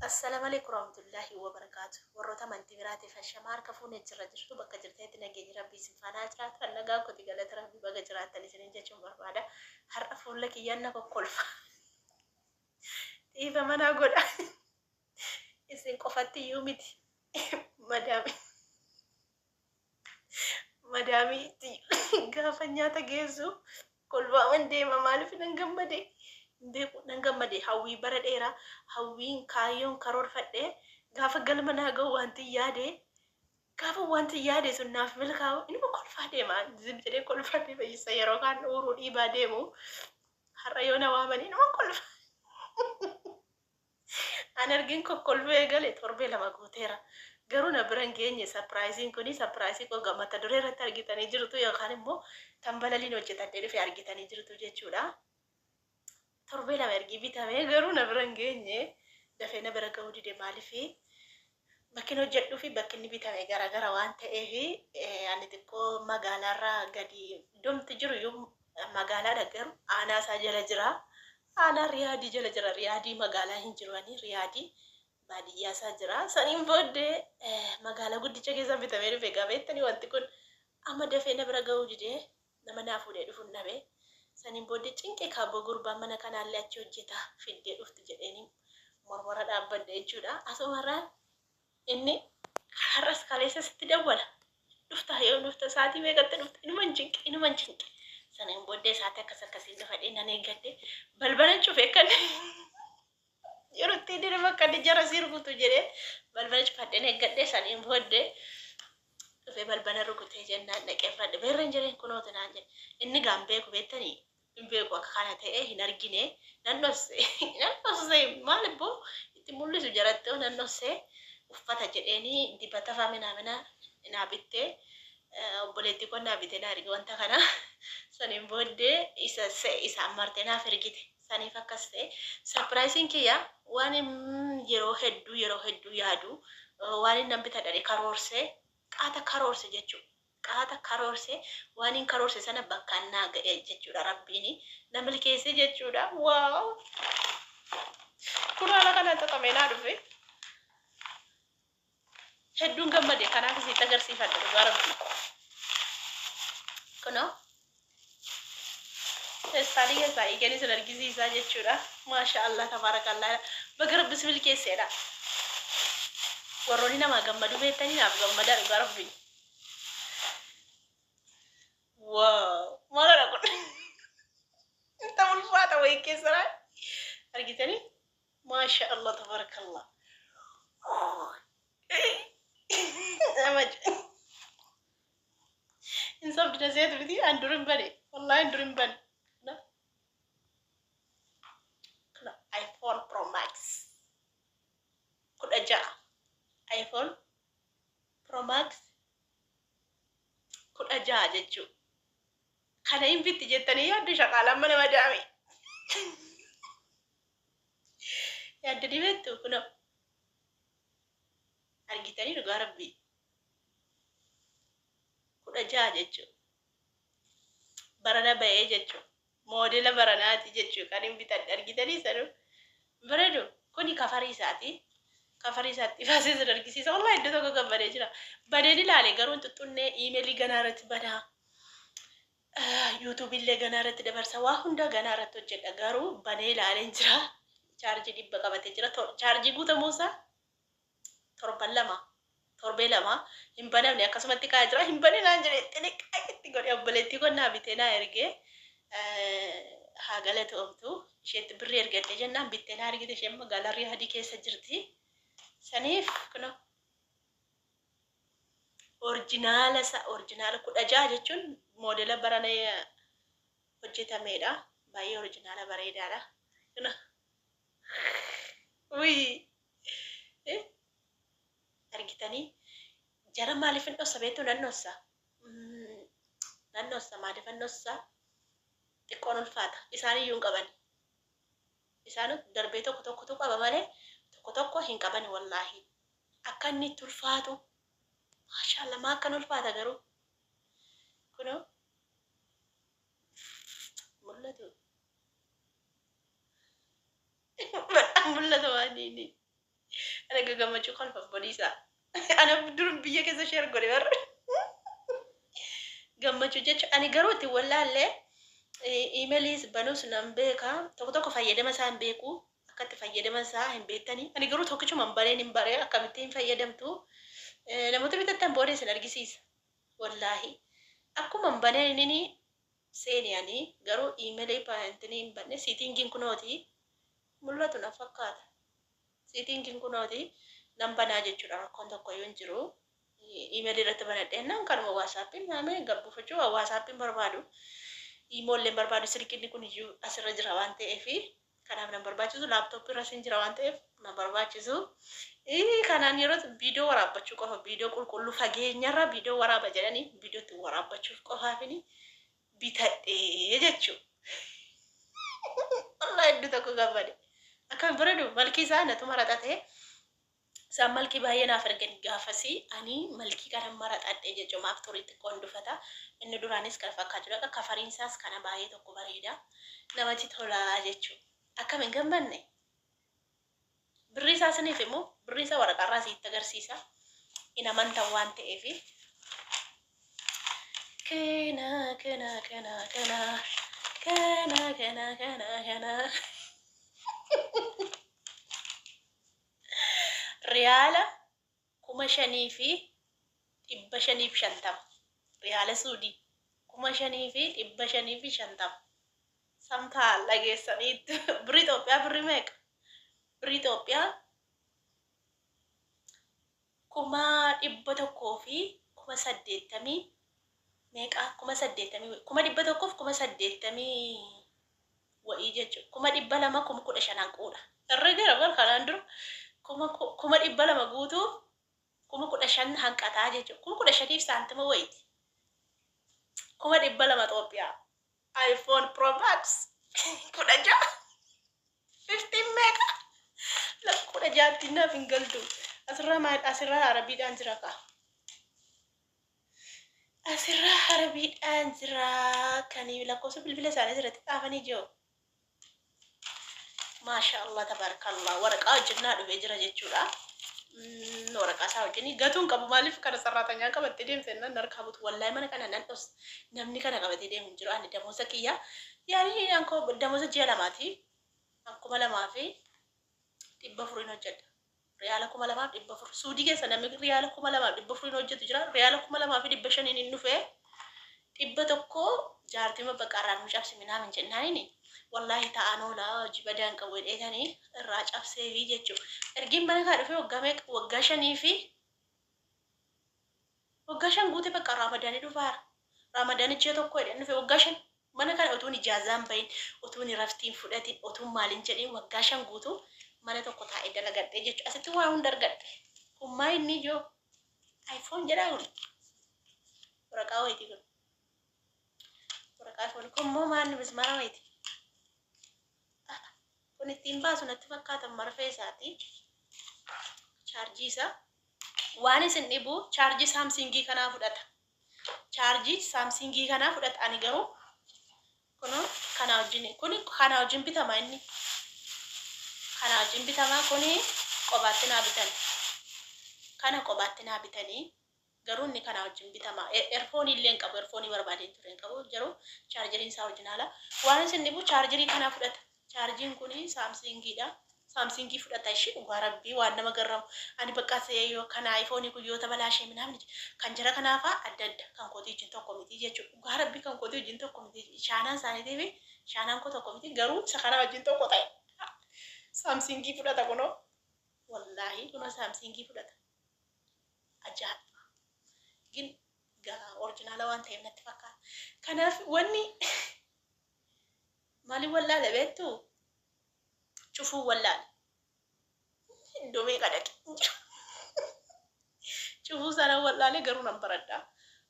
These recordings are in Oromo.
Assalamaleykum warahmatullahi wabarakatuh warroota amantii biraatiif ashamaa harka fuune jirra jirtu bakka jirtanitti nageenyi rabbii isin faana haa jiraatu an nagaa kooti galata rabbii baga jiraattan isinin jechuun barbaada har'a fuula kiyyaan na kokkolfa dhiifama naa godha isin qofatti iyyuu miti madaami Madaamiitti gaafa nyaata geessu kolfaaman deema maaliif nan gammade hin beeku nan gammade hawwii bara dheeraa hawwiin kaayyoon karoorfadhe gaafa galma naa ga'u wanti yaade gaafa wanti yaade sun naaf milkaa'u inuma kolfaa deema zim jedhee kolfaa deema isa yeroo kaan uuruu dhiibaa deemu har'a yoo na waamanii inuma kolfa. An ergin kokkolfuu eegale torbee 2 guuteera. Garuu na bira hin geenye sapiraayisiin kuni sapiraayisii koo egaa mata duree irratti argitanii jirtu yookaan immoo tan balaliin hojjetadhee dhufe argitanii jirtu jechuudha. Torbee 2 ergii bitamee garuu na bira hin geenye dafee na bira ga'uu dide maaliif bakkin hojjedhuu fi bakki inni bitame garagara waan ta'eef ani xiqqoo magaalaarraa gadi iddoomti jiru iyyuu magaalaadha garuu aanaa isaa jala jira. Aanaa Riyaadii jala jira. Riyaadii magaalaa hin jiru ani Riyaadii baadiyyaa isaa jira. Saniin booddee magaalaa guddicha keessaa bitamee dhufe egaa beektanii wanti kun amma dafee na bira ga'uu didee nama naa fuudhee dhufu hin dhabe. Saniin booddee cinqee kaabboo gurbaan mana kanaallee achi hojjeta fiddee dhufti jedheeni mormora dhaabbadhe jechuudha. Asumarraan Inni har'as kaleessa sitti dawwala. Dhuftaa yoo dhufta sa'aatii meeqatti dhufta inuman cinqe inuman cinqe. Saneen booddee sa'aatii akkas akkasiin dhufadhee nan eeggadhe balbala cufe kan yeroo itti inni dhufe akka inni jara sii rukutu jedhee balbala cufadheen eeggadhe saniin booddee dhufee balbala rukutee jennaan dhaqee fudhadhe beerreen jedheen kunooti naan jedhe inni gaan beeku beektanii hin beeku akka kana ta'e hin argine nan dhosse nan dhosse maal ibboo itti mul'isu jaratti nan dhosse uffata jedheeni dibata faa minaamina naa bitte obboleettii koo naa bite naa erge wanta kana saniin booddee isa isaan marte naaf ergite saniif akkas ta'e sapiraayisiin kiyya waan yeroo hedduu yeroo hedduu yaadu waan nan bitadha karoorse qaata karoorse jechuudha. Qaata karoorse waanin karoorse sana bakkaan naa ga'e jechuudha rabbiin na milkeesse jechuudha waaw kun haala kanaan xaxamee naa dhufe hedduun gammade kanaaf isitti agarsiifadha dhugaa rabbii kunoo feestaalii keessaa hiikeen isin argisiisaa jechuudha maasha allah tabaarakallah baga rabbi si milkeesseedha warroonni namaa gammaduu beektanii naaf gammadaa dhugaa rabbii Wow! Maalidha kun? Inta ulfaata wayii keessaa argitanii? Maasha Allah tabarakallah. Nama hin sobdi na seetu miti an dur hin bane. Wallahi an dur hin bane. Kana iPhone Pro Max 16 iPhone Pro Max 16 jechuu. Kana hin bitti jettanii yaaddu shaqaalaan mana madaami. Yaaddanii beektu kunoo. Argitanii dhugaa rabbii. 16 jechuu. Barana bahee jechuu. Moodela baranaati jechuu kan hin bitadhe argitanii sanuu. Bareedu kuni kafarii isaati. Kafarii isaatti baasee sin argisiisa. Wallahi iddoo tokko gammadee jira. Baneen ilaale garuu hin xuxxunnee iimeelii ganaa irratti banaa. Yuutuubii illee ganaa irratti dabarsa. Waa hundaa ganaa irratti hojjedha garuu banee ilaaleen jira. Chaarjii 100 qabatee jira. Chaarjii guutamuu isaa torban lama torbee lama hin banamne akkasumatti kaa'ee jira hin baninaan jedhe xiniqaaqi itti godhe obboleettii koo naa bitee naa ergee haa galatoomtu isheetti birrii ergadhe jennaan bittee naa ergite isheen magaalaa Riyaadii keessa jirti saniif kunoo orjinaala isa orjinaala 16 jechuun moodela barana hojjetameedha baay'ee orjinaala bareedaadha kunoo wii Argitanii? Jara maaliifin dhossa beektuu? Nan dhossa. Nan dhossa maaliifan dhossa? Xiqqoon ulfaata. Isaan iyyuu hin qaban. Isaan darbee tokko tokkotu qaba malee tokko tokko hin qaban wallaahi. Akka inni itti ulfaatu. Maashaallah maa akkan ulfaata garuu. Kunoo mul'atu. Mul'atu waan inni. Ana gammachuu kolfa bodiisaa. Ana dur biyya keessa share godhe barra. Gammachuu jecha ani garuu itti wallaallee iimeeliis banuus nan beeka. Tokko tokko fayyadama isaa hin beeku. Akka itti fayyadama isaa hin beektanii. Ani garuu tokkichuma hin bareen hin baree akkamittiin hin fayyadamtu. Namoota bitattan booda isin argisiisa. Wallaahi. Akkuma hin baneen inni seeni ani garuu iimeelii paayintinii hin banne settingiin kunooti. Mul'atu na fakkaata. Settingiin kunooti nan banaa jechuudha, rakkoon tokko iyyuu hin jiru. Iimeelii irratti banadhee naan kanuma WhatsAppiin naamee gabbifachuu WhatsAppiin barbaadu. Iimoolleen barbaadu, silkinni kun iyyuu asirra jira waan ta'eef kanaaf nan barbaachisu, laaptooppii irra sin jira waan ta'eef nan barbaachisu. Kanaan yeroo viidiyoo waraabbachuu qofa, viidiyoo qulqulluu fageenyarra viidiyoo waraaba jedhanii viidiyoo ittiin waraabbachuuf qofaafini bitadhee jechuudha. Wallahi hedduu tokko gammade. Akkam bareedu malkii isaa natu maraxate. Isaan malkii baay'ee naaf ergan gaafasii ani malkii kana maraxadhe jechuudha. Maaf turii xiqqoon dufata. Inni duraanis kana fakkaatu dhaqa. Kafariin isaas kana baay'ee tokko bareeda. Namatti tola jechuudha. Akkam hin gammanne? Birrii isaa isiniif immoo birrii isaa waraqaarraa sitti agarsiisa. Hin amantan waan ta'eef. Kana kana kana kana kana kana kana kana riyaala 5,550, riyaala Suudii 5,550. Samtaal dhageessaniitti. Birrii Itoophiyaa birrii meeqa? Birrii Itoophiyaa 180,000 meeqa, 80,000, 180,000 wa'ii jechuudha. 200,000, 15,000 hanquudha. Irra jira bar kanaan dura 200,000 guutuu 15,000 hanqataa jechuudha. 15,000f saantima wayiiti. 200,000 Itoophiyaa. iPhone Pro Max 16. 15 meeqa? 16tti naaf hin galtu. Asirraa maal, asirraa Arabiidhaan jira kaa. Asirraa Arabiidhaan jira kan lakkoofsa bilbila isaanii asirratti xaafanii jiru. Maasha Allah, tabarakallah, waraqaa wajjin naa dhufee jira jechuudha. Waraqaa isaa wajjin gatuun qabu, maaliif kana sarraatanyaan qabattee deemte nan harkaa butu, wallahi mana kana nan dhos, namni kana qabatee deemu hin jiru. Ani damooza kiyya yaani ankoo damooza ji'a lamaati, an 2,400n hojjedha. Riyaala 2,400 Suudii keessa namni riyaala 2,400n hojjetu jira. Riyaala 2,500n hin dhufee 100 jaartima baqaarraa nu cabsi minaamin jennaanini wallaahi ta'an oolaa hojii badaan qabu jedheetanii irraa cabseefi jechuudha. Ergiin mana kaa dhufee waggaa meeqa, waggaa shanii fi waggaa 5 guute, bakka Raamadaanii dhufaara. Raamadaanii ji'a tokko jedheen dhufe, waggaa 5 mana kana utuun ijaazaan bahin, utuun raftiin fudhatin, utuun maaliin jedhin waggaa 5 guutuu mana tokko taa'ee dalagadhe jechuudha. Asitti waa hunda argadhe. Kun maa inni ijoo iPhone jedhaa, kun waraqaa wayiiti kun. Waraqaa iPhone kun immoo maanni mismaara wayiiti. Kun ittiin baasu natti fakkaata, marfee isaati. Chaarjii isaa. Waan isin dhibu chaarjii Samsungii kanaa fudhata. Chaarjii Samsungii kanaa fudhata. Ani garuu kun kana wajjin, kun kana wajjin bitama inni. Kana wajjin bitama, kuni qobaatti naa bitan. Kana qobaatti naa bitanii garuu inni kana wajjin bitama. Earphoneii illee hin qabu. Earphoneii barbaadeen ture, hin qabu. Garuu chaarjeriin isaa wajjin haala. Waan isin dhibu chaarjerii kanaa fudhata. Chaarjiin kuni Samsungiidha. Samsungii fudhata ishee, dhugaa rabbii waan nama garramu. Ani bakka yoo kana iPhoneii kun yoo tabalaashee minaamin kan jara kanaafaa adda adda, kan kootii wajjin tokko miti jechuudha. Dhugaa rabbii kan kootii wajjin tokko miti. Shaanaan isaaniitii fi shaanaan koo tokko miti, garuu isa kana wajjin tokko ta'e. Samsungii fudhata kunoo. Wallaahi kunoo Samsungii fudhata. Ajaa'iba. Gin gaa original waan ta'eef natti fakkaata. Kanaaf wanni maaliin wallaale beektu? Cufuu wallaale. Iddoo meeqa dhaqe? Cufuu sana wallaale, garuu nan baradha.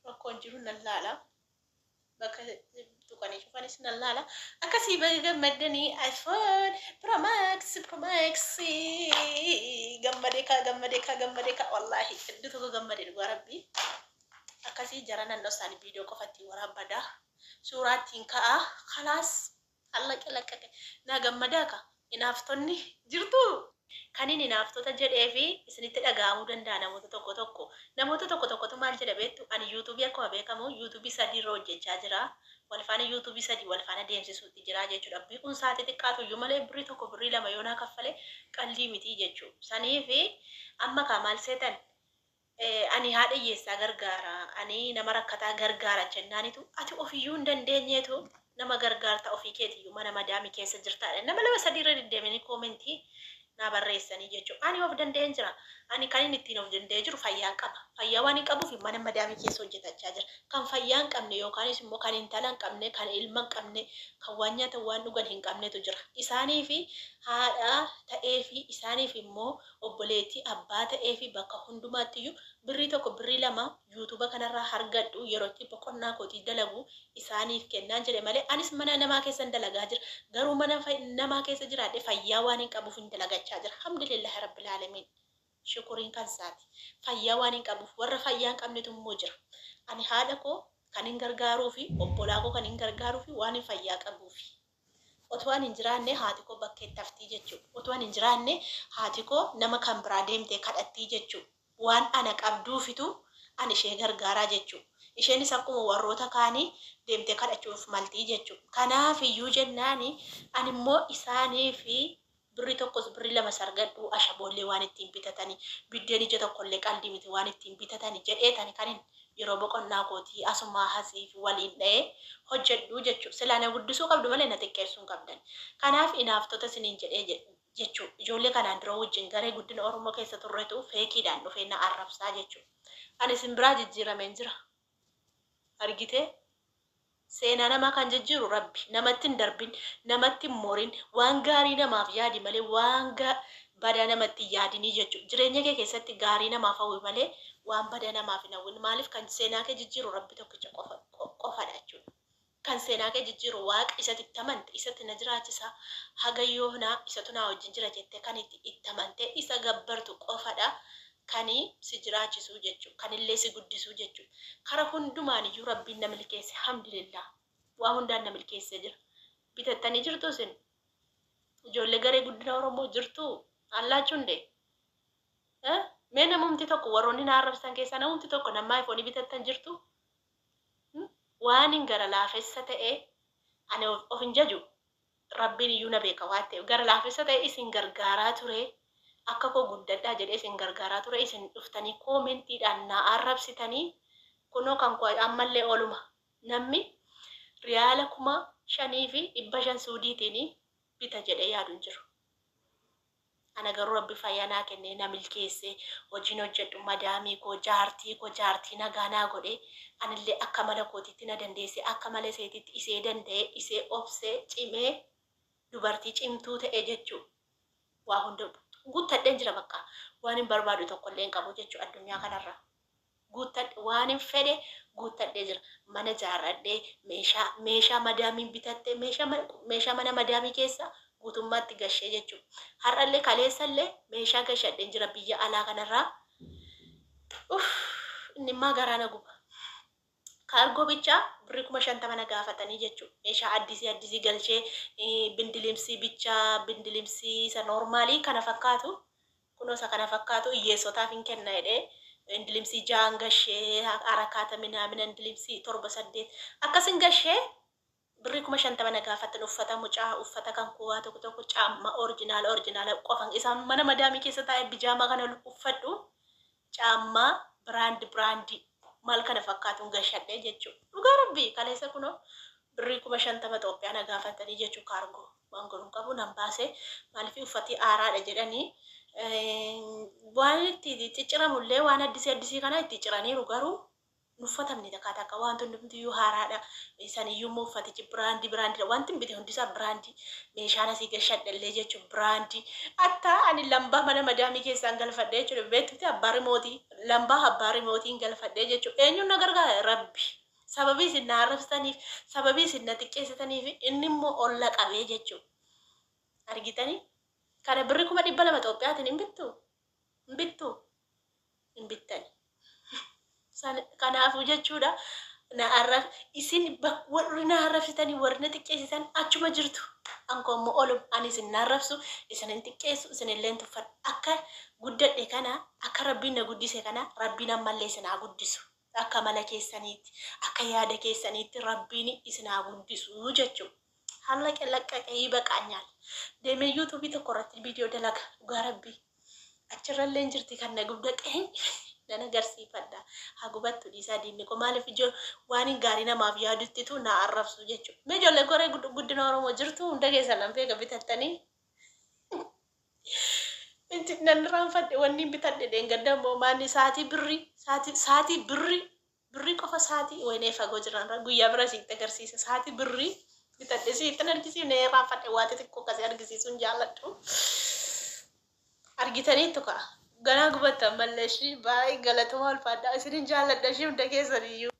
Rakkoon jiru nan laala. Bakka tuqanii cufanis nan laala. Akkasii baga gammaddanii, iPhone Pro Max, Pro Max gammadee kaa, gammadee kaa, gammadee kaa, wallaahi hedduu tokko gammadee, dhugaa rabbii. Akkasii jara naannoo isaanii viidiyoo qofatti waraabbada. Suuraa ittiin ka'a. Kalaas allaqe laqqaqe. Naa gammadaa ka. Hinaaftonni jirtu. Kanin hinaaftota jedhee fi isinitti dhaga'amuu danda'a namoota tokko tokko. Namoota tokko tokkotu maal jedha beektu? Ani yuutuubii akkuma beekamu yuutuubii 3 irra hojjechaa jira. Wal faana yuutuubii 3 wal faana deemsisuutti jira jechuudha. Biquun sa'aatii xiqqaatu iyyuu malee birrii 1 birrii 2 yoo naa kaffale qallii miti jechuudha. Saniifi amma kaa maal seetan? Ani haadha hiyyeessaa gargaara, ani nama rakkataa gargaara jennaanitu ati ofiyyuu hin dandeenyeetu nama gargaarta, ofii keetiyyuu mana madaamii keessa jirtaadha. Nama lama sadii irra deddeebi'anii koomentii naa barreessanii jechuudha. Ani of danda'een jira. Ani kan inni ittiin of danda'ee jiru fayyaan qaba. Fayyaa waan hin qabuuf mana madaamii keessa hojjetachaa jira. Kan fayyaa hin qabne yookaanis immoo kan intala hin qabne, kan ilma hin qabne, kan waan nyaatan waan dhugan hin qabnetu jira. Isaaniif haadha ta'eefi isaaniif immoo obboleettii abbaa ta'eefi bakka hundumaattiyyuu birrii 1 birrii 2 yuutuuba kanarraa hargadhu yeroo itti boqonnaa kootii dalagu isaaniif kennaan jedhe malee anis mana namaa keessan dalagaa jira. Garuu mana namaa keessa jiraadhe fayyaa waan hin qabuuf hin dalagachaa jira. Alhamdulillahi rabbil aalamiin. Shukuriin kan isaati. Fayyaa waan hin qabuuf warra fayyaa hin qabnetu immoo jira. Ani haadha koo kan hin gargaaruu fi obbolaa koo kan hin gargaaruu fi waan hin fayyaa qabuufi. Otoo ani hin jiraanne haati koo bakkeetti haftii jechuudha. Otoo ani hin jiraanne haati koo nama kan biraa deemtee kadhattii jechuudha. Waan ana qabduufitu ani ishee gargaaraa jechuudha. Isheenis akkuma warroota kaanii deemtee kadhachuuf maltii jechuudha. Kanaaf iyyuu jennaani ani immoo isaaniif birrii tokkos birrii lamas argadhu ashaboollee waan ittiin bitatani, biddeen ija tokkollee qaldii miti waan ittiin bitatani jedheetani kanin yeroo boqonnaa kootii asumaa hasii fi waliin dha'ee hojjedhu jechuudha. Silaa na guddisuu qabdu malee na xiqqeessuu hin qabdan. Kanaaf inaaftota isiniin jedhee jechuudha. Ijoollee kanaan dura wajjin garee guddina Oromoo keessa turretu feekiidhaan dhufee na arrabsaa jechuudha. Ani isin biraa jijjiirameen jira. Argitee? Seenaa namaa kan jijjiiru Rabbi. Namatti hin darbin, namatti hin morin, waan gaarii namaaf yaadi malee waan badaa namatti hin yaadinii jechuudha. Jireenya kee keessatti gaarii namaaf hawwi malee waan badaa namaaf hin hawwin. Maaliif kan seenaa kee jijjiiru Rabbi tokkicha qofa qofadha jechuudha. Kan seenaa kee jijjiiru Waaqa isatti itti amante, isatti na jiraachisa, haga yoonaa isatu naa wajjin jira jettee kan itti itti amantee isa gabbartu qofadha kan si jiraachisuu jechuudha. Kanillee si guddisuu jechuudha. Kara hundumaan iyyuu Rabbiin na milkeesse, alhamdulillah. Waa hundaan na milkeessee jira. Bitattanii jirtu isin? Ijoollee garee guddina Oromoo jirtuu? Allaachuu hundee? Mee namumti tokko warroonni na arrabsan keessaa namumti tokko nammaa iPhone bitattan jirtu? Waanin gara laafessa ta'e ani of hin jaju, Rabbiin iyyuu na beeka waan ta'eef, gara laafessa ta'e isin gargaaraa ture, akka koo guddadhaa jedhee isin gargaaraa ture, isin dhuftanii koomentiidhaan na arrabsitanii kunoo kan koo ammallee oluma namni riyaala 5,500 Suudiitiin bita jedhee yaadu hin jiru. Ana garuu Rabbi fayyaa naa kennee na milkeessee, hojiin hojjedhu madaamii koo jaartii koo jaartii nagaa naa godhee, anillee akka mala kootiitti na dandeessee, akka mala iseetitti isee danda'ee, isee obsee cimee, dubartii cimtuu ta'e jechuu waa hunda guuttadheen jira. Bakka waan hin barbaadu tokkollee hin qabu jechuu. Addunyaa kanarra guuttadhe, waan hin fedhe guuttadhee jira. Mana jaarradhee, meeshaa madaamiin bitatte, meeshaa mana madaamii keessa guutummaatti gashee jechuudha. Har'allee kaleessallee meeshaa gashadheen jira biyya alaa kanarraa. Uff, inni immaa garaa na guba. Kaargoo bichaa birrii 50,000 na gaafatanii jechuudha. Meeshaa addisii addisii galchee, bindilimsii bichaa, bindilimsii isa noormaalii kana fakkaatu, kunoo isa kana fakkaatu hiyyeessotaaf hin kenna jedhee bindilimsii 6n gashee, harakaata minaamina bindilimsii 7 8 akkasin gashee birrii 50,000 na gaafatan. Uffata mucaa, uffata kan kuwaa tokko tokko, caamma orjinaala orjinaala qofan isaan mana madaamii keessa taa'ee bijaamaa kana uffadhu, caammaa brand brandii maal kana fakkaatuun gashadhee jechuudha. Dhugaa Rabbii kaleessa kunoo birrii 50,000 Itoophiyaa na gaafatanii jechuu kaargoo. Waan godhuun qabu nan baase, maaliif uffati haaraadha jedhanii waan itti cicciramullee waan addisii addisii kana itti ciraniiru, garuu uffatamni takka takka wanti hundumtiyyuu haaraadha. Saniyyuu immoo uffatichi brandii brandiidha. Wanti hin bite hundisaa brandii. Meeshaan asii gashadhallee jechuun brandii. Hatta ani lambaa mana madaamii keessaan galfadhee jechuudha. Beektutti abbaa rimootii, lambaa abbaa rimootiin galfadhee jechuudha. Eenyuun na gargaara? Rabbi. Sababii isin na arrabsitaniif, sababii isin na xiqqeessitaniif inni immoo olla qabee jechuudha. Argitanii? Kana birri 200,000 Itoophiyaatiin hin bittu? Hin bittu? Hin bittani. Kanaafuu jechuudha. Na arrab isin warri na arrabsitanii warri na xiqqeessitan achuma jirtu. Ankoo immoo olum ani isin na arrabsu, isin hin xiqqeessu, isin illee hin tuffadhu. Akka guddadhe kana, akka Rabbiin na guddise kana, Rabbiin ammallee isin haa guddisu. Akka mala keessaniitti, akka yaada keessaniitti Rabbiin isin haa guddisu jechuudha. Hallaqe laqqaqe ይበቃኛል. Deemee YouTubeii tokko irratti viidiyoo dalaga, dhugaa Rabbii. Achirrallee hin jirti kan na gubda qe'een nan agarsiifadha. Haa gubattu, dhiisaa diinni koo. Maaliif ijoo waan hin gaarii namaaf yaaduttitu na arrabsu jechuudha. Mee ijoollee koree guddina Oromoo jirtu hunda keessan nan beeka bitattanii. Inti nan irraanfadhe wanni hin bitadhe dheengadda immoo maanni sa'aatii birrii sa'aatii birrii birrii qofa sa'aatii waynee fagoo jiran guyyaa bira sitti agarsiisa, sa'aatii birrii bitadhe sitti argisiifne irraanfadhe. Waa xixiqqoo akkasii argisiisuun jaalladhu. Argitaniittu ka'a. Ganaa gubattan mallee ishii baay'ee galatoomaa, ulfaadhaa, isinin jaalladha ishii hunda keessaniyyuu.